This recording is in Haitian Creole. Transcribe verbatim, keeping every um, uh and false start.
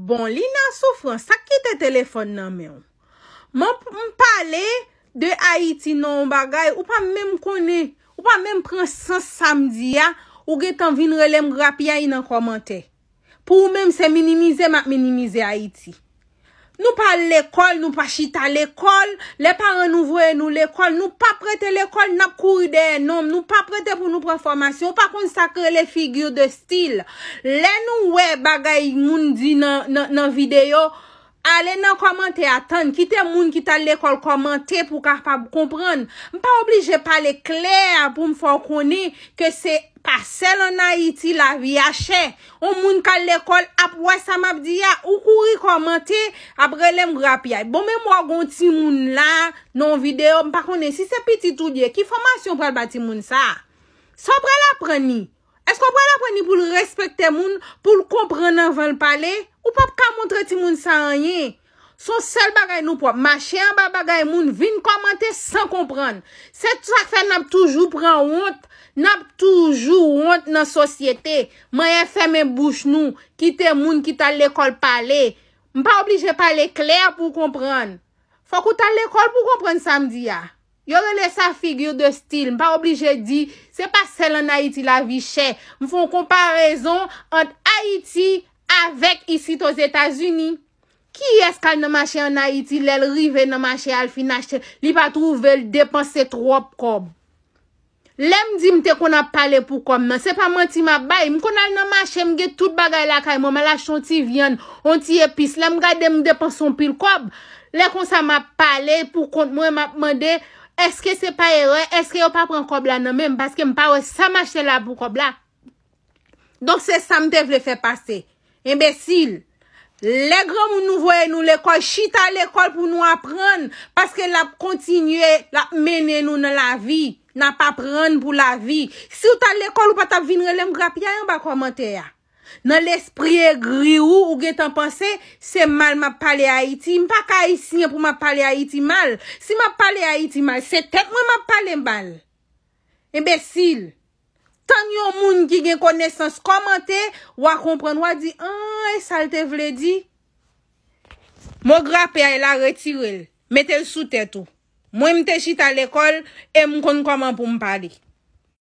Bon, Lina Soufrans, sa k kite telefòn nan men w? M, m pale de Ayiti nan yon bagay, ou pa menm konnen, ou pa menm pran sans sa m di a, ou gentan vin rele m grapyay nan kòmantè. Pou ou menm, se minimize m ap minimize Ayiti. Nou pa al lekòl, nou pa chita lekòl. Lè paran nou voye nou lekòl, nou p ap rete lekòl, n ap kouri dèyè nonm. Nou p ap rete pou nou pran fòmasyon. Ou pa konn sa k rele figure de style. Lè nou wè bagay moun di nan, nan, nan videyo, ale nan kòmantè a, tann, kite moun ki t al lekòl kòmante pou w kapab konprann. M pa oblije pale klè pou m fè w konnen ke se pa sèl ann Ayiti lavi a chè. On moun k al lekòl ap wè sa m ap di a, ou kouri kòmante, ap rele m grapyay. Bon, men m wè gen yon timoun la, nan yon videyo, m pa konnen si se pitit ou l ye, ki fòmasyon w pral ba timoun sa a? Sa w pral aprann li? Èske w pral aprann li pou l respekte moun, pou l konprann anvan l pale? Ou p ap ka montre timoun sa anyen. Se yon sèl bagay nou pwòp, mache anba bagay moun, vin kòmante san konprann. Se sa k fè n ap toujou pran wont, n ap toujou wont nan sosyete. Manyen fèmen bouch nou, kite moun ki t al lekòl pale. M pa oblije pale klè pou w konprann. Fòk ou t al lekòl pou w konprann sa m di a. Yo rele sa figure de style. M pa oblije di, se pa sèl ann Ayiti lavi chè. M fè yon konparezon ant Ayiti avèk isit Ozetazini. Kiyès k al nan mache ann Ayiti, lè l rive nan mache a, l fin achte, li pa twouve l depanse twòp kòb? Lè m di m te konn ap pale pou kòb nan, se pa manti m ap bay. M konn al nan mache, m gen tout bagay lakay mwen, m al achte yon ti vyann, yon ti epis. Lè m gade, m depanse yon pil kòb. Lè konsa, m ap pale pou kont mwen, m ap mande, èske se pa erè? Èske yo pa pran kòb la nan men m? Paske m pa wè sa m achte la pou kòb la. Donk, se sa m te vle fè pase. Enbesil. Lè granmoun nou voye nou lekòl, chita lekòl pou nou aprann, paske l ap kontinye, l ap mennen nou nan lavi. N ap aprann pou lavi. Si w t al lekòl, ou pa t ap vin rele m grapyay anba kòmantè a. Nan lespri egri ou, ou gentan panse se mal m ap pale Ayiti. M pa ka ayisyen pou m ap pale Ayiti mal. Si m ap pale Ayiti mal, se tèt mwen m ap pale mal. Enbesil. Tann yon moun ki gen konesans kòmante, w a konprann, w a di, an, e sa l te vle di? Mo grapyay la, retire l. Mete l sou tèt ou. Mwen, m te chita lekòl e m konn kòman pou m pale.